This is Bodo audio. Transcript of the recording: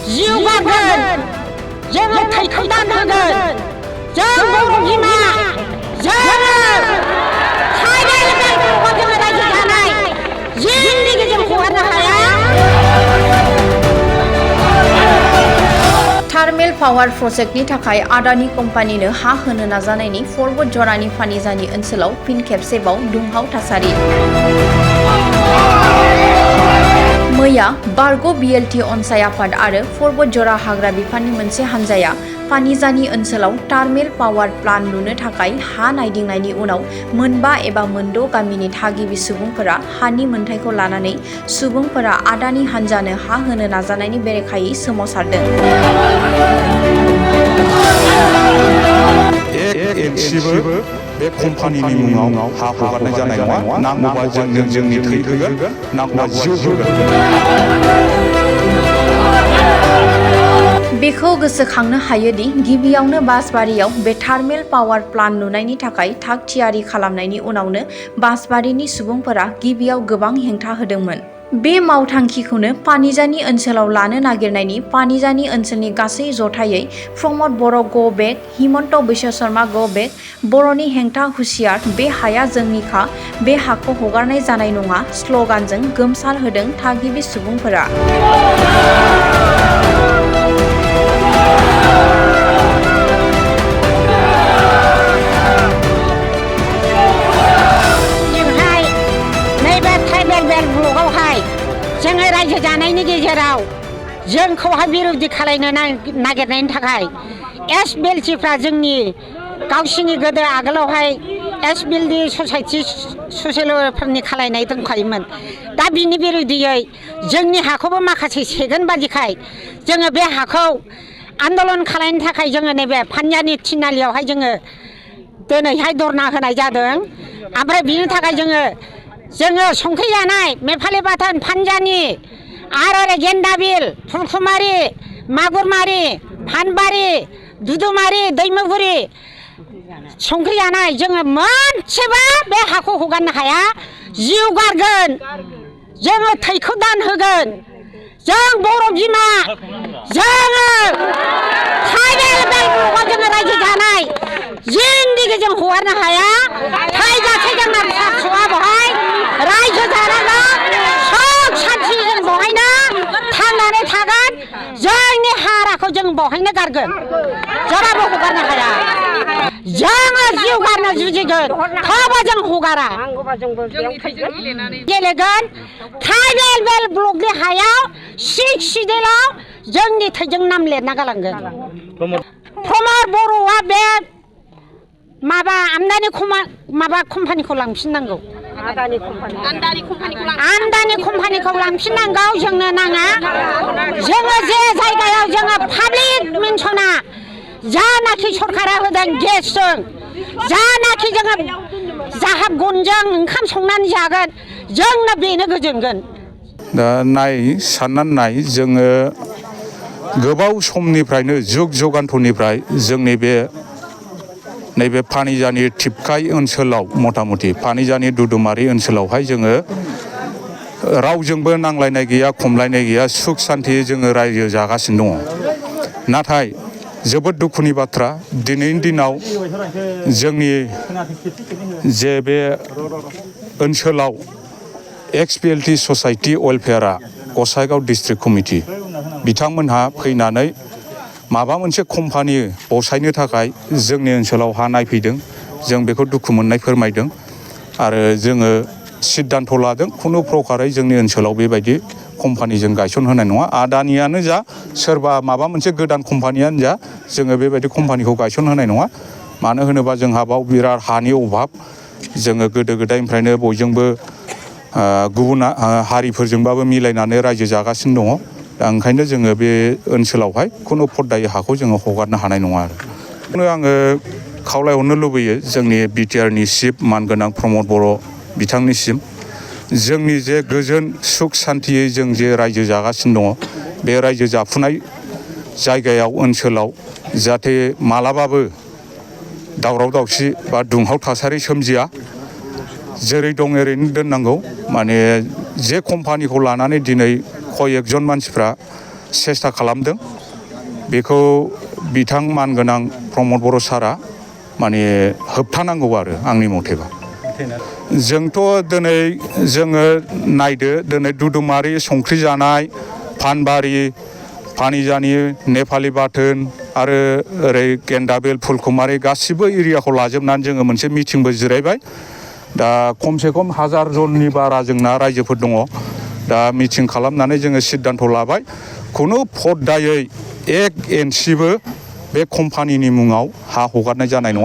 जिउ गारगोन जोङो थैखौ दान होगोन जों बर' बिमा जोङो ट्राइबेल बेल्टखौ जोङो रायजो जानाय जिन्दगि जों हगारनो हाया। थार्मेल पावार प्रजेक्टनि थाखाय आदानि कम्पानिनो हा होनो नाजानायनि फरवर्ड जरानि फानिजानि ओनसोलाव फिन खेबसेबाव दुंहाव थासारि। मैया बारग' BLT अनसाय आफाद आरो फरवर्ड जरा हाग्रा बिफाननि मोनसे हान्जाया फानिजानि ओनसोलाव थार्मेल पावार प्लान्ट लुनो थाखाय हा नायदिंनायनि उनाव मोनबा एबा मोनद' गामिनि थागिबि सुबुंफोरा हानि मोन्थाइखौ लानानै सुबुंफोरा आदानि हान्जानो हा होनो नाजानायनि बेरेखायै सोमावसारदों। एक इन्सिबो बे कम्पानिनि मुङाव हा हगारनाय जानाय नङा। नांगौबा जोंनो जोंनि थै होगोन, नांगौबा जिउ होगोन। बेखौ गोसोखांनो हायोदि गिबियावनो बासबारियाव बे थार्मेल पावार प्लान्ट लुनायनि थाखाय थाग थियारि खालामनायनि उनावनो बासबारिनि सुबुंफोरा गिबियाव गोबां हेंथा होदोंमोन। बे मावथांखिखौनो पानिजानि ओनसोलाव लानो नागिरनायनि पानिजानि ओनसोलनि गासै जथायै प्रमद बर' गो बेक, हिमन्त बिश्व शर्मा गो बेक, बर'नि हेंथा हुसियार बे हाया जोंनिखा, बे हाखौ हगारनाय जानाय नङा स्ल'गानजों गोमसार होदों थागिबि सुबुंफोरा। जोङो रायजो जानायनि गेजेराव जोंखौहाय बिरोधि खालायनो नागिरनायनि थाखाय SBLTफ्रा जोंनि गावसिनि गोदो आगोलावहाय SBLD ससाइटि ससियेलफोरनि खालायनाय दंखायोमोन। दा बिनि बिरोधियै जोंनि हाखौबो माखासे सेगोन बादिखाय जोङो बे हाखौ आन्दलन खालायनो थाखाय जोङो नैबे फानजानि थिनालियावहाय जोङो दिनैहाय धरना होनाय जादों। ओमफ्राय बिनि थाखाय जोङो संख्रि जानाय मेफालि बाथोन फानजानि आरो ओरै गेन्दाबिल, फुलखुमारि, मागुरमारि, फानबारि, दुदुमारि, दैमुगुरि संख्रि जानाय जोङो मोनसेबो बे हाखौ हगारनो हाया। जिउ गारगोन जोङो थैखौ दान होगोन जों बर' बिमा जोङो ट्राइबेल बेल्टखौ जोङो रायजो जानाय जिन्दगि जों हगारनो हाया। थैजासे जोंना फिसा फिसौआ बहाय रायजो जानांगौ सुख सान्थि जों बहायनो थांनानै थागोन। जोंनि हाराखौ जों बहायनो गारगोन जेरावबो हगारनो हाया। जोङो जिउ गारनो जुजिगोन थेवबो जों हगारा। गेलेगोन ट्राइबेल बेल्ट ब्लकनि हायाव 6 सिडिउलाव जोंनि थैजों नाम लिरना गालांगोन। प्रमद बर'आ बे माबा आमदानि कम्पानिखौ लांफिननांगौ। आमदानि कम्पानिखौ लांफिननांगौ जोंनो नाङा। जोङो जे जायगायाव जोङो पाब्लिक मेनसना जानाखि सरकारा होदों गेसजों जानाखि जोङो जाहाब गनजों ओंखाम संनानै जागोन जोंनो बेनो गोजोनगोन। दा साननानै नाय जोङो गोबाव समनिफ्रायनो जुग जुगान्थनिफ्राय जोंनि नैबे फानिजानि थिपकाइ ओनसोलाव मथा मथि फानिजानि दुदुमारि ओनसोलावहाय जोङो रावजोंबो नांलायनाय गैया, खमलायनाय गैया, सुख सान्थियै जोङो रायजो जागासिनो दङ। नाथाय जोबोद दुखुनि बाथ्रा दिनैनि दिनाव जोंनि जे बे ओनसोलाव XBLT ससाइटि वेलफेयारआ गसाइगाव डिस्ट्रिक्ट कमिटि बिथांमोनहा फैनानै माबा मोनसे कम्पानि बसायनो थाखाय जोंनि ओनसोलाव हा नायफैदों। जों बेखौ दुखु मोननाय फोरमायदों आरो जोङो सिद्धान्त लादों खुनु प्रकारै जोंनि ओनसोलाव बेबायदि कम्पानि जों गायसनहोनाय नङा। आदानियानो जा सोरबा माबा मोनसे गोदान कम्पानियानो जा जोङो बेबायदि कम्पानिखौ गायसनहोनाय नङा। मानो होनोबा जोंहा बाव बिराद हानि अभाब। जोङो गोदो गोदायनिफ्रायनो बयजोंबो गुबुन हारिफोरजोंबाबो मिलायनानै रायजो जागासिनो दङ। दा ओंखायनो जोङो बे ओनसोलावहाय खुनु फद्दायै हाखौ जोङो हगारनो हानाय नङा आरो। आङो खावलायहरनो लुबैयो जोंनि BTRनि चिफ मानगोनां प्रमद बर' बिथांनिसिम जोंनि जे गोजोन सुख सान्थियै जों जे रायजो जागासिनो दङ बे रायजो जाफुनाय जायगायाव ओनसोलाव जाहाथे मालाबाबो दावराव दावसि बा दुंहाव थासारि सोमजिया। जेरै दं ओरैनो दोननांगौ। माने जे कम्पानिखौ लानानै दिनै कय एकजन मानसिफ्रा सेस्था खालामदों बेखौ बिथां मानगोनां प्रमद बर' सारा माने होबथानांगौ आरो आंनि मथेबा। जोंथ' दिनै जोङो नायदो दिनै दुदुमारि संख्रि जानाय फानबारि पानिजानि नेपालि बाथोन आरो ओरै गेन्दाबेल फुलकुमारि गासिबो एरियाखौ लाजोबनानै जोङो मोनसे मिटिंबो जिरायबाय। दा खमसे खम 1000 जननि बारा जोंना रायजोफोर दङ। दा मिटिं खालामनानै जोङो सिद्धान्त लाबाय खुनु फर्दायै 1 इन्सिबो बे कम्पानिनि मुङाव हा हगारनाय जानाय नङा।